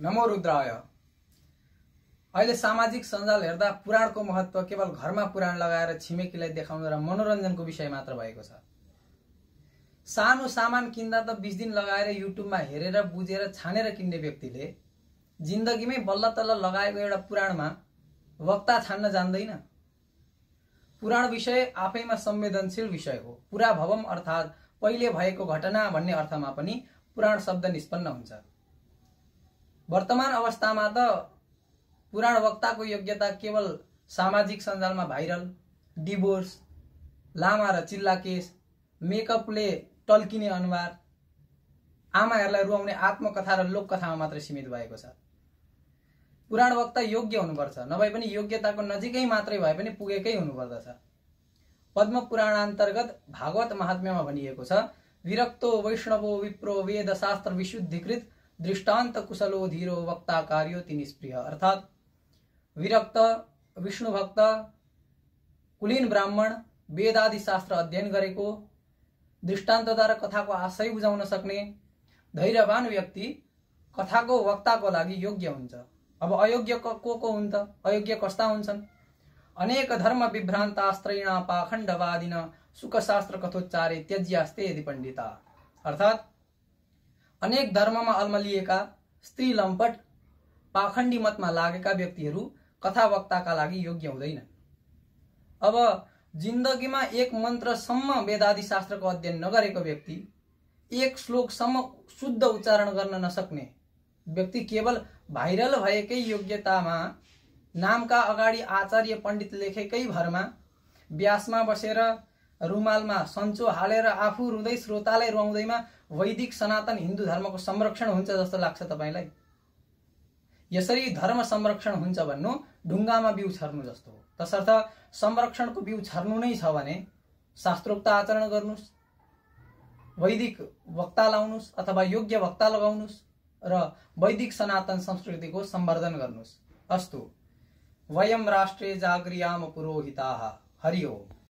नमो रुद्राय। अहिले सामाजिक सञ्जाल हेर्दा पुराणको महत्व केवल घरमा पुराण लगाएर छिमेकीलाई देखाउन र मनोरञ्जनको विषय मात्र भएको छ। सानो सामान किन्दा त 20 दिन लगाएर युट्युबमा हेरेर बुझेर छानेर किन्ने व्यक्तिले जिन्दगीमै बल्ल तल्ल लगाएको एउटा पुराणमा वक्ता छान्न जान्दैन। पुराण विषय आफैमा संवेदनशील विषय हो। पुरा भवम अर्थात् पहिले भएको घटना भन्ने अर्थमा पनि पुराण शब्द निष्पन्न हुन्छ। वर्तमान अवस्थामा त पुराण वक्ताको योग्यता केवल सामाजिक सञ्जालमा भाइरल, डिभोर्स, लामा र चिल्ला केस, मेकअपले टल्किने अनुहार, आमाहरूलाई रुवाउने आत्मकथा र लोककथामा मात्र सीमित भएको छ। पुराण वक्ता योग्य हुनुपर्छ, नभए पनि योग्यताको नजिकै मात्रै भए पनि पुगेकै हुनुपर्दछ। पद्म पुराणान्तर्गत भागवत महात्म्यमा भनिएको छ, विरक्तो वैष्णवो विप्रो वेद शास्त्र विशुद्धिकृत दृष्टान्त कुशलो धीरो वक्ता कार्यो निष्प्रिय। अर्थात् विरक्त, विष्णु भक्त, कुलीन ब्राह्मण, वेदादि शास्त्र अध्ययन गरेको, दृष्टान्तद्वारा कथाको आशय बुझाउन सक्ने धैर्यवान व्यक्ति कथाको वक्ताको लागि योग्य हुन्छ। अब अयोग्य को हुन् त? अयोग्य कस्ता हुन्छन्? अनेक धर्म विभ्रान्तास्त्रैणा पाखण्डवादिन सुखशास्त्र कथोच्चारे त्यज्यास्ते यदि पण्डिता। अर्थात् अनेक धर्ममा अल्मलिएका, स्त्री लम्पट, पाखण्डी मतमा लागेका व्यक्तिहरू कथा वक्ताका लागि योग्य हुँदैनन्। अब जिन्दगीमा एक मन्त्रसम्म वेदादि शास्त्रको अध्ययन नगरेको व्यक्ति, एक श्लोकसम्म शुद्ध उच्चारण गर्न नसक्ने व्यक्ति केवल भाइरल भएकै योग्यतामा नामका अगाडि आचार्य पण्डित लेखेकै भरमा व्यासमा बसेर रुमालमा सन्चो हालेर आफू रुँदै श्रोतालाई रुवाउँदैमा वैदिक सनातन हिन्दू धर्मको संरक्षण हुन्छ जस्तो लाग्छ तपाईलाई? यसरी धर्म संरक्षण हुन्छ भन्नु ढुङ्गामा बिउ छर्नु जस्तो हो। तसर्थ संरक्षणको बिउ छर्नु नै छ भने शास्त्रोक्त आचरण गर्नुस्, वैदिक वक्ता लाउनुस् अथवा योग्य वक्ता लगाउनुस् र वैदिक सनातन संस्कृतिको सम्वर्धन गर्नुस्। अस्तु, वयम राष्ट्रे जागृयाम पुरोहिताः। हरि ओम।